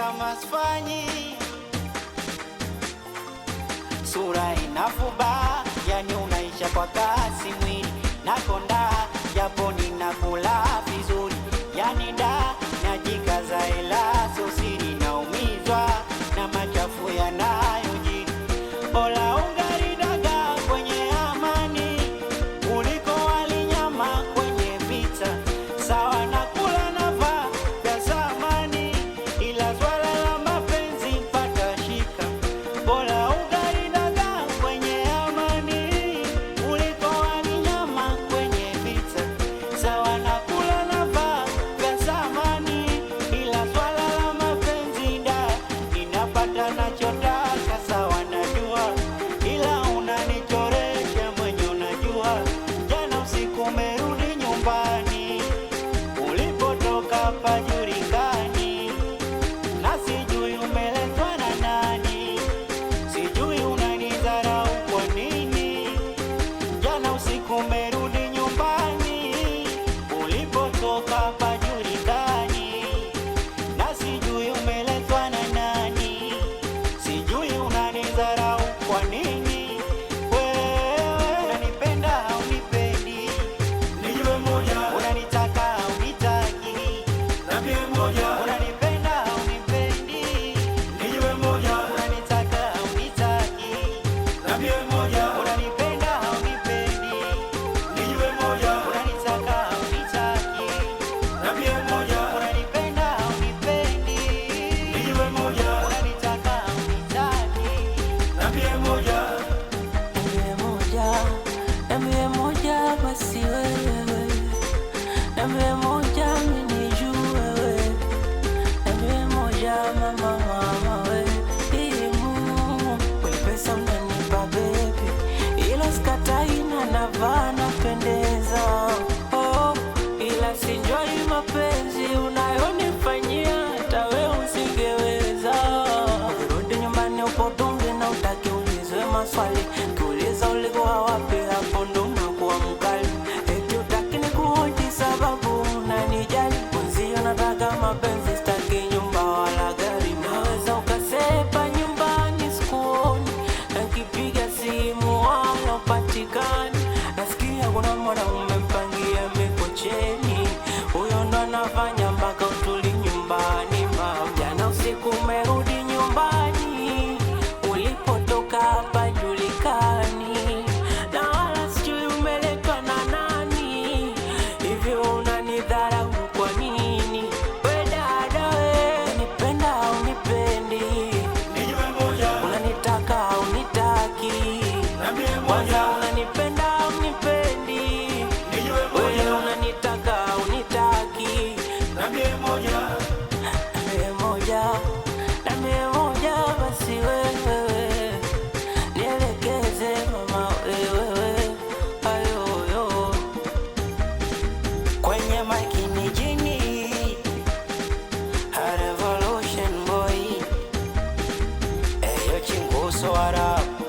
Kama sifanyi, sura inafuba, yani unaisha kwa kasi, mwili nakonda, japo ninakula vizuri, yani da najikaza, ila sio siri, naumizwa na machafu yanayojiri. Bora ugali dagaa kwenye amani kuliko wali nyama kwenye vita. Sawa na kula na vaa vya zamani, ila swala la mapenzi mpaka shika. Bora ugali dagaa kwenye amani kuliko wali nyama kwenye vita. Sawa na kula na vaa vya zamani, ila swala la mapenzi da ninapata nachotaka. Sawa najua, ila unanichoresha mwenye unajua. Jana usiku umerudi nyumbani, ulipotoka pajulikani, na sijui umeletwa na nani, sijui unanidharau kwa nini. Jana usiku umerudi nyumbani, ulipotoka pajulikani, na sijui umeletwa na nani, sijui unanidharau kwa nini. Wewe unanipenda haunipendi, Nijue moja, unanitaka haunitaki, niambie moja, unanipenda haunipendi, nijue moja, unanitaka haunitaki, niambie moja, unanipenda haunipendi, nijue moja, unanitaka haunitaki, niambie moja, unanipenda haunipendi, nijue moja, unanitaka haunitaki. niambie moja. Niambie moja, niambie moja basi wewe, niambie moja mimi nijue wewe, niambie moja mama mama we, imu kweli pesa unanipa baby, ila sikatai na navaa napendeza, oh, ila sinjoi mapenzi unayonifanyia hata wewe usingeweza. Ukirudi nyumbani upo tungi na utaki ulizwe maswali, kiuliza ulikuwa wapi, hapo ndo unakuwa mkali. Eti utaki nikuhoji sababu unanijali, mwenzio nataka mapenzi, sitaki nyumba wala gari. Naweza ukasepa nyumbani sikuoni, na nikipiga simu wala upatikani. Nasikia kuna mwanaume mpangia Mikocheni, huyo ndo anafanya mpaka utuli nyumbani. Mama, jana usiku umerudi nyumbani, ulipotoka hapajulikani, na wala sijui umeletwa na nani. Hivyo unanidharau kwa nini? We dada, we unanipenda au unipendi? Nijue moja, Unanitaka au unitaki? niambie Kwanza moja, unanipenda au unipendi? nijue Wewe moja, unanitaka au unitaki? niambie moja, Niambie moja, niambie moja basi wewe, nielekeze mama wewe, ayoyo. Kwenye makini jini a revolution boy eyo chinguso warabu.